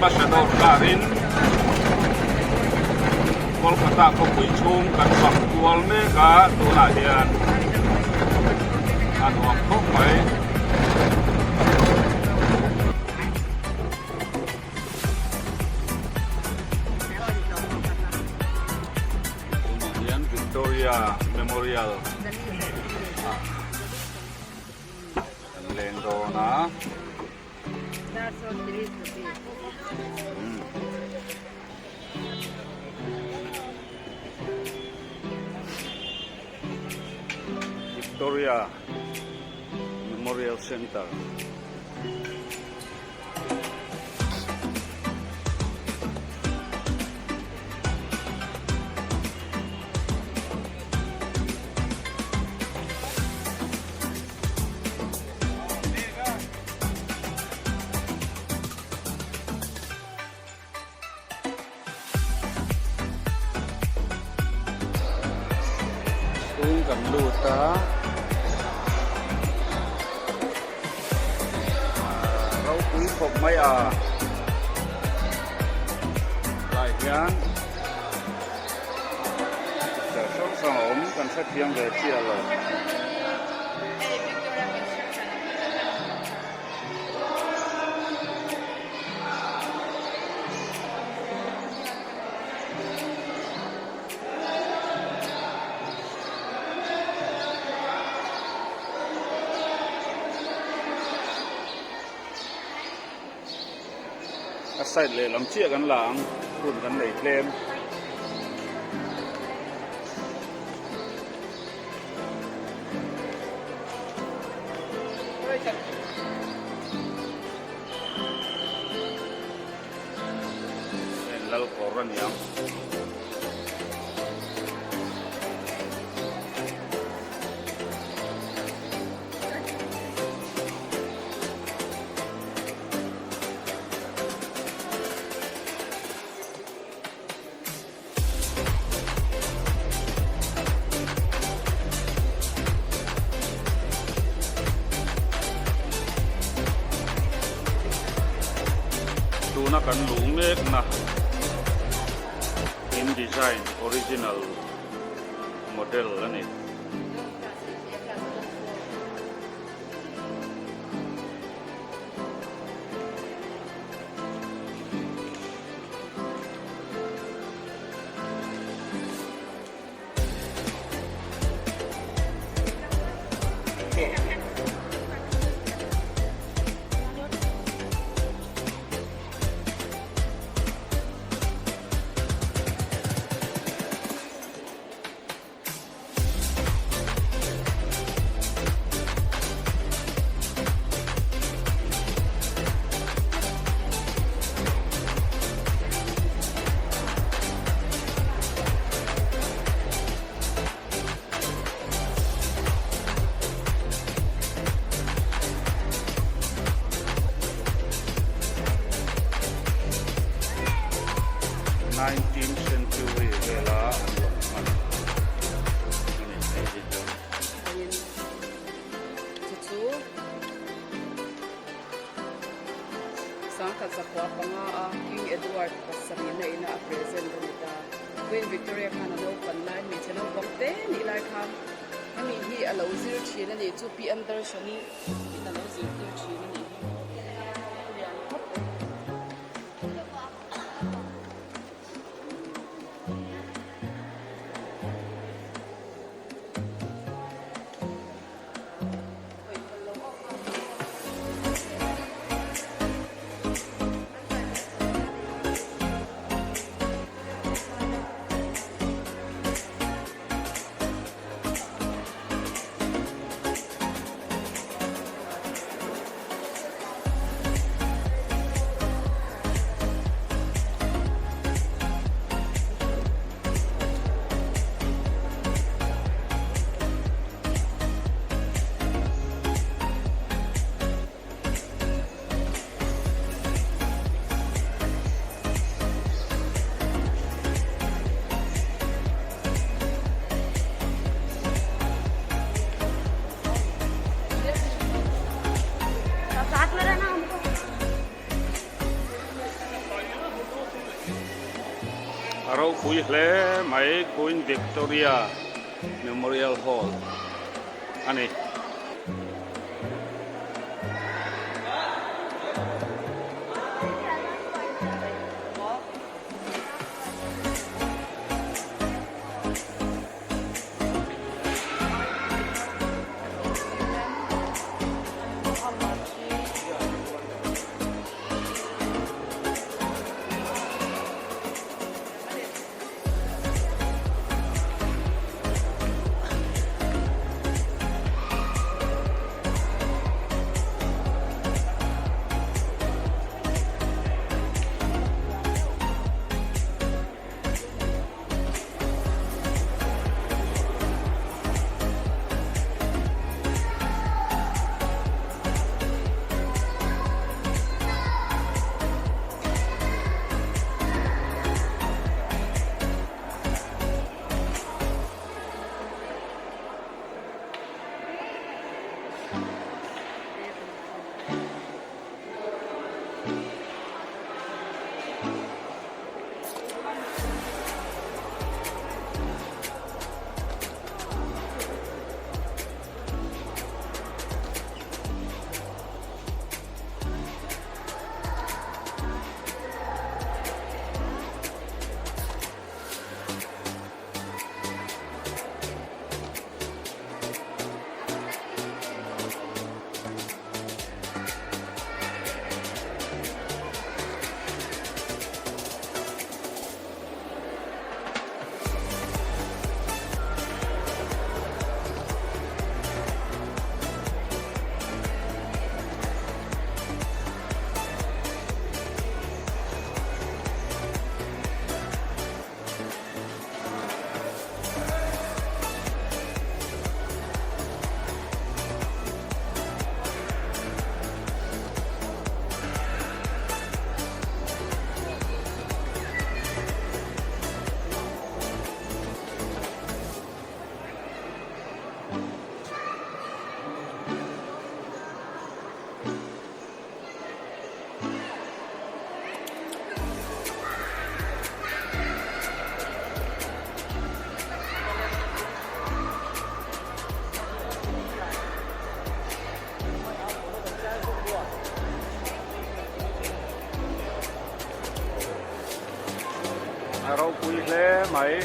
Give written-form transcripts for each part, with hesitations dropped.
Ambassador car in Kolkata khawpui chhung kan vak kual mek a, tunah hian a nuam khawp mai. Tunah hian Victoria Memorial ah kan leng dawn a. Victoria Memorial Centre. Chhung kan lut a ropui khawp mai a tlai hian picture hrang hrang a awm kan hrethiam ve chiah lo. A side lehlam chiah kan la ang hun kan nei tlem. Heng lal kawr a ni ang. Tuna kan luh mekna in design original model a ni. Nineteenth century vela an rawn hman a ni hei hi. Chu chu sangkhat zakua panga a King Edward pasarih na ina a present a ni ta. Queen Victoria khan a naupan lai hmeichhe naupang te nih lai khan hemi hi a lo zir thin a ni. Chu Pi Anderson-i in a lo zirtir thin a nih hi. A lian khawp mai. ropui hle mai Queen Victoria Memorial Hall a ni. A ropui hle mai.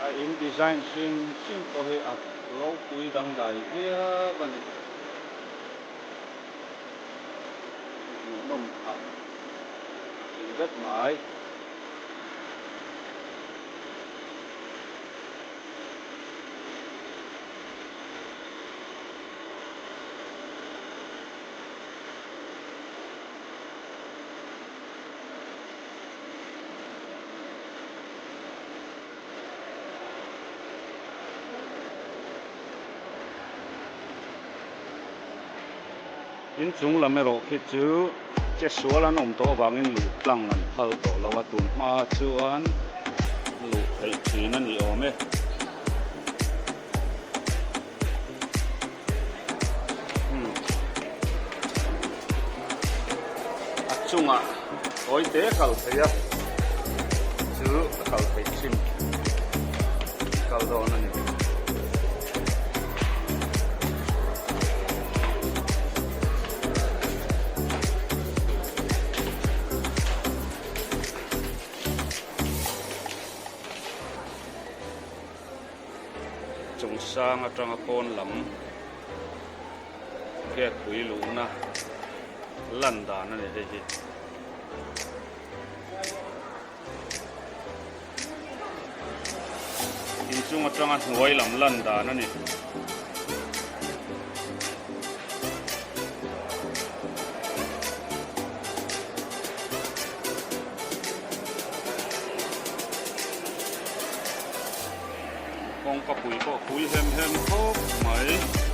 A in design hrim hrim pawh hi a ropui dangdai viau a ni. Hmuhnawm phah a tling vek mai. Inchung lam erawh khi chu che sual an awm tawh avangin luh tlang an phal tawh lo a, tun hma chuan luh theih thin a ni awm e. A chungah tawi te kal thei a, chu a kal theih thin kal dawn a ni. Chung sang atanga pawn lam gate pui luhna lan dan a ni hei hi. Inchung atanga hnuai lam lan dan a ni. Kawngka pui pawh pui hem hem khawp mai.